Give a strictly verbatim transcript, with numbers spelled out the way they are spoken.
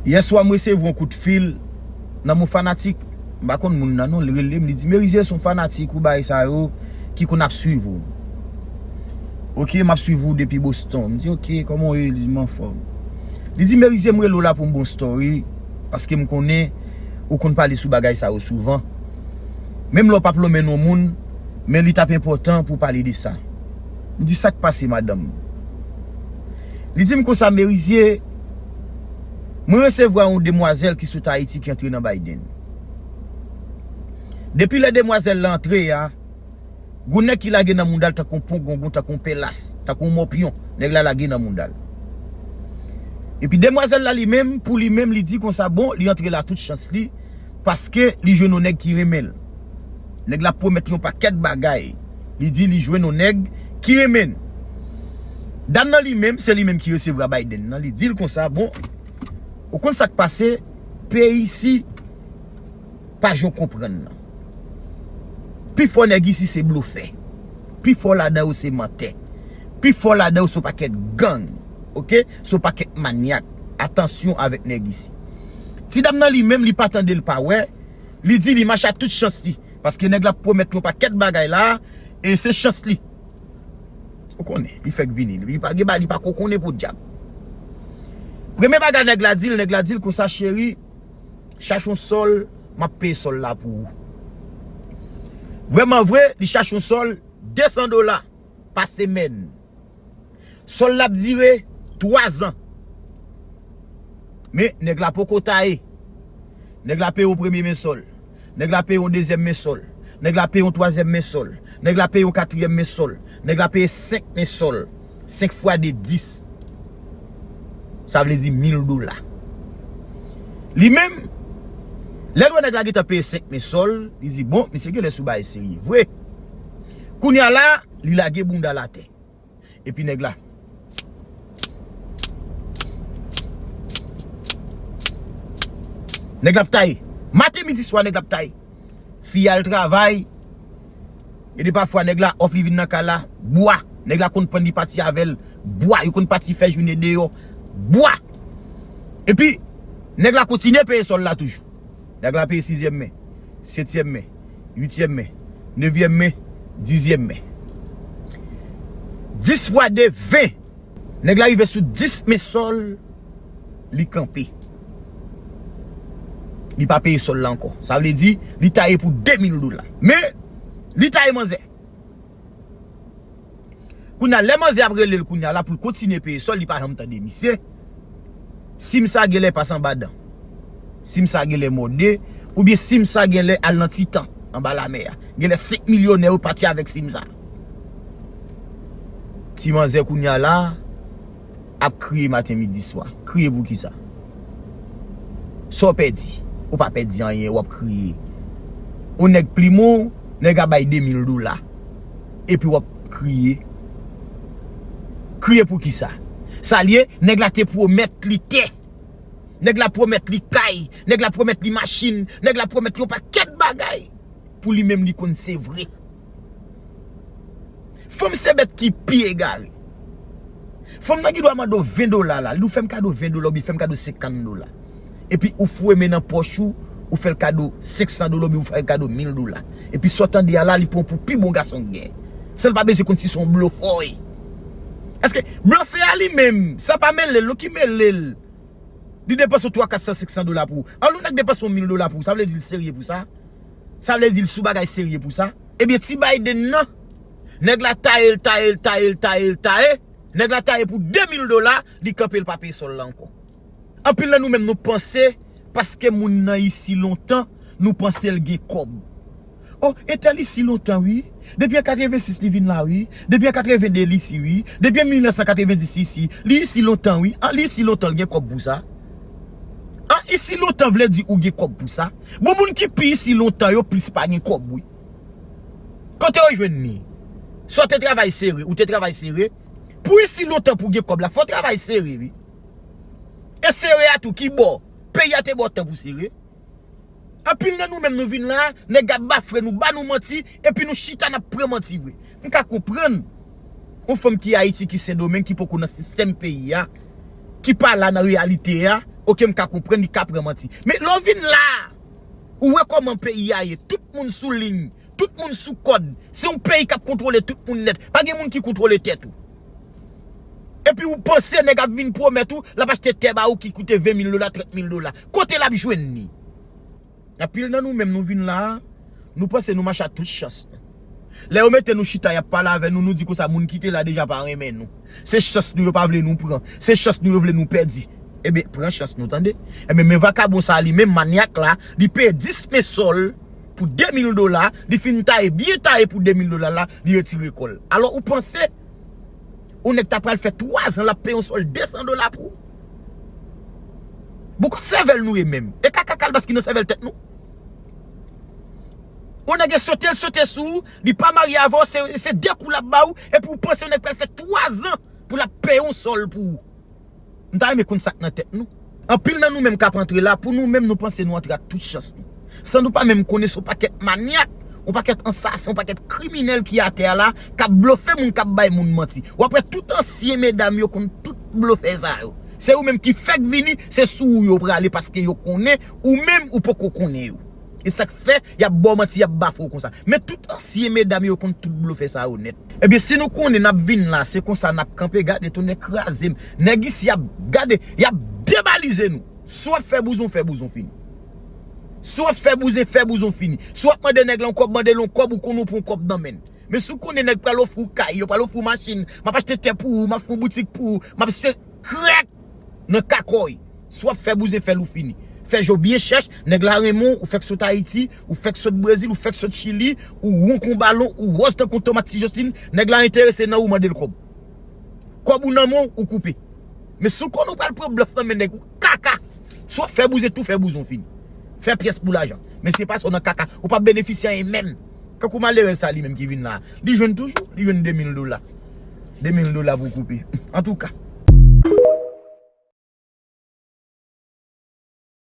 Yèswa, m resevwa yon kout fil nan yon fanatik. M pa konn moun nan non, li rele m, li di, Merizier, se yon fanatik ou bagay sa yo ki konn ap swiv ou. Ok, m ap swiv ou depi Boston. M di, ok, kòman w ye? Li di, m anfòm. Li di, Merizier, m rele w la pou m ba w story, paske m konnen ou konn pale sou bagay sa yo souvan. Menm lè w p ap lonmen non moun, men li t ap enpòtan pou w pale de sa. M di, sa k pase, madanm? Li di m konsa, Merizier, mwen resevwa yon demwazèl ki sot Ayiti ki antre nan Biden. Depi lè demwazèl la antre a, gon nèg ki lage nan mouda l tankou yon pon gongon, tankou yon pèlas, tankou yon mòpyon, nèg la lage nan mouda l. Epi demwazèl la li menm, pou li menm, li di konsa, bon, li antre la tout chans li, paske li jwenn yon nèg ki renmen l. Nèg la pwomèt yon pakèt bagay. Li di li jwenn yon nèg ki renmen l. Dam nan li menm, se li menm ki resevwa Biden nan. Li di l konsa, bon, ou konn sa k pase, peyi isi pa jan w konprann nan. Pifò nèg isi se blofè. Pifò ladan yo se mantè. Pifò ladan yo se yon pakèt gang. Ok? Se yon pakèt manyak. Atansyon avèk nèg isi. Ti dam nan li menm, li pa tande, l pa wè. Li di li mache ak tout chans li. Paske nèg la pwomèt yon pakèt bagay la, e se chans li. Ou konnen, li fèk vini. Li pa gen ba, li pa ko konnen podyab. Premye bagay nèg la di l, nèg la di l konsa, cheri, chache yon sòl, m ap peye sòl la pou ou. Vrèman vre, li chache yon sòl, de san dola pa semèn. Sòl la ap dire twa zan. Men, nèg la poko taye. Nèg la peye yon premye men sòl. Nèg la peye yon dezyèm men sòl. Nèg la peye yon twazyèm men sòl. Nèg la peye yon katriyèm men sòl. Nèg la peye senk men sòl. Senk fwa de dis. Sa vle di mil dola. Li menm, lè l wè nèg la gentan peye senk men sòl, li di, bon, misye genlè sou bagay serye vre. Kounye a la, li lage bounda l atè. Epi nèg la. Nèg la ap taye. Maten, midi, swa, nèg la ap taye. Fi al travay. E de pafwa, nèg la off, li vin nan kay la. Bwa. Nèg la konn pran, li pati avè l. Bwa. Yo konn pati fè jounen deyò. Bwa. Epi, nèg la kontinye peye sòl la toujou. Nèg la peye sizyèm men, setyèm men, uityèm men, nevyèm men, dizyèm men. Dis fwa de, ven. Nèg la rive sou dis men sòl, li kanpe. Li pa peye sòl la ankò. Sa vle di, li taye pou de mil dola. Men, li taye manzè. Kounye a, lè manzè ap rele l kounye a la pou l kontinye peye sòl, li pa janm tande misye. Sim sa genlè pase anba dan. Sim sa genlè mòde, oubyen sim sa genlè al nan Titan, anba lamè a. Genlè senk milyonè yo pati avèk sim sa. Ti manzè kounye a la, ap kriye maten, midi, swa. Kriye pou kisa? Sa w pèdi? Ou pa pèdi anyen, w ap kriye. Ou nèg plim ou, nèg a bay de mil dola. Epi w ap kriye. Kriye pou kisa? Sa l ye, nèg la te pwomèt li tè. Nèg la pwomèt li kay. Nèg la pwomèt li machin. Nèg la pwomèt yon pakèt bagay. Pou li menm li konn se vre. Fanm se bèt ki pi egare. Fanm nan gen dwa mande w ven dola la, li di w fè m kado ven dola oubyen fè m kado senkant dola. Epi ou foure men nan pòch ou, ou fè l kado senk san dola oubyen ou fè l kado mil dola. Epi sa w tande a la, li pran w pou pi bon gason k gen. San l pa bezwen konn si se yon blofè w ye. Paske blofè a li menm, sa pa mele l, non ki mele l. Li depanse w twa, kat san, senk san dola pou ou. Alò, nèg depanse yon mil dola pou ou, sa vle di l serye pou sa? Sa vle di l sou bagay serye pou sa? Ebyen, ti Biden nan, nèg la taye l, taye l, taye l, taye l, taye. Nèg la taye pou de mil dola, li kanpe, l pa peye sòl la ankò. Anpil nan nou menm, nou panse, paske moun nan isi lontan, nou panse l gen kòb. O, entèl isi lontan wi. Depi an katrevensis li vin la wi. Depi an katrevende li isi wi. Depi an mil nèf san katrevendis li isi. Li isi lontan wi. An, li isi lontan, l gen kòb pou sa. An, isi lontan vle di ou gen kòb pou sa. Bon, moun ki pi isi lontan yo plis pa gen kòb wi. Kote yo jwenn li? Sa w te travay sere, ou te travay sere. Pou isi lontan pou gen kòb la, fò w travay sere wi. E sere a tou ki ba w? Peyi a te ba w tan pou sere? Anpil nan nou menm nou vin la, nèg ap bafre nou, ba nou manti, epi nou chita n ap pran manti vre. M ka konprann yon fanm ki Ayiti, ki Sendomeng, ki poko nan sistèm peyi a, ki pa la nan reyalite a, Ok, m ka konprann li ka pran manti. Men lè w vin la, ou wè kòman peyi a ye. Tout moun sou liy. Tout moun sou kòd. Se yon peyi k ap kontwole tout moun nèt. Pa gen moun ki kontwole tèt ou. Epi ou panse nèg ap vin pwomèt ou, l ap achte tè ba ou ki koute ven mil dola, trant mil dola. Kote l ap jwenn li? Anpil nan nou menm nou vin la a, nou panse nou mache ak tout chans nou. Lè yo mete nou chita, y ap pale avè nou, nou di konsa moun ki te la deja pa renmen nou. Se chans nou yo pa vle nou pran. Se chans nou yo vle nou pèdi. Ebyen, pran chans nou, tande. Ebyen, men vakabon sa li menm, manyak la, li peye dis men sòl pou de mil dola, li fin taye, byen taye pou de mil dola la, li retire kò l. Alò, ou panse yon nèg ta pral fè twa zan l ap peye yon sòl de san dola pou ou? Bon, kot sèvèl nou ye menm? E kaka kalbas ki nan sèvèl tèt nou? Yon nèg e sote, l sote sou ou, li pa marye avè w, se, se de kou l ap ba ou, epi ou panse yon nèg pral fè twa zan pou l ap peye yon sòl pou ou. M ta renmen konn sa k nan tèt nou. Anpil nan nou menm k ap antre la, pou nou menm nou panse nou antre ak tout chans nou. San nou pa menm konnen se yon pakèt manyak, yon pakèt ansasen, yon pakèt kriminèl ki atè a la, k ap blofe moun, k ap bay moun manti. W ap wè tout ansyen medam yo konn tout blofè sa yo. Se ou menm ki fèk vini, se sou ou yo prale paske yo konnen, ou menm ou poko konnen yo. E sa k fè, y ap ba w manti, y ap bafe w konsa. Men tout ansyen medam yo konn tout blofè sa yo nèt. Ebyen, si nou konnen n ap vin la, se konsa n ap kanpe, gade tonnè kraze m. Nèg isi ap gade, y ap debalize nou. Si w ap fè bouzon, fè bouzon fini. Si w ap fè bouzen, fè bouzon fini. Si w ap mande nèg la yon kòb, mande l yon kòb, ou konn ou pran yon kòb nan men l. Men si w konnen nèg pral ofri w kay, yo pral ofri w machin, m ap achte tè pou ou, m ap fè yon boutik pou ou, m ap se krèk nan kakòy. Si w ap fè bouzen, fè l ou fini. Fè je w byen chèch, nèg la renmen w, ou fèk sot Ayiti, ou fèk sot Brezil, ou fèk sot Chili, ou won kon balon, ou wòz tankou tomat ti Jostin, nèg la enterese nan ou, mande l kòb. Kòb ou nan men w, ou koupe. Men si w konnen w pral pran blòf nan men nèg, ou kaka. Si w ap fè bouzen, tou fè bouzon fini. Fè pyès pou lajan. Men se pa sa w nan kaka, ou p ap benefisye anyen menm. Kankou malerèz sa li menm ki vin la. Li jwenn toujou, li jwenn de mil dola. De mil dola pou koupe. Antouka.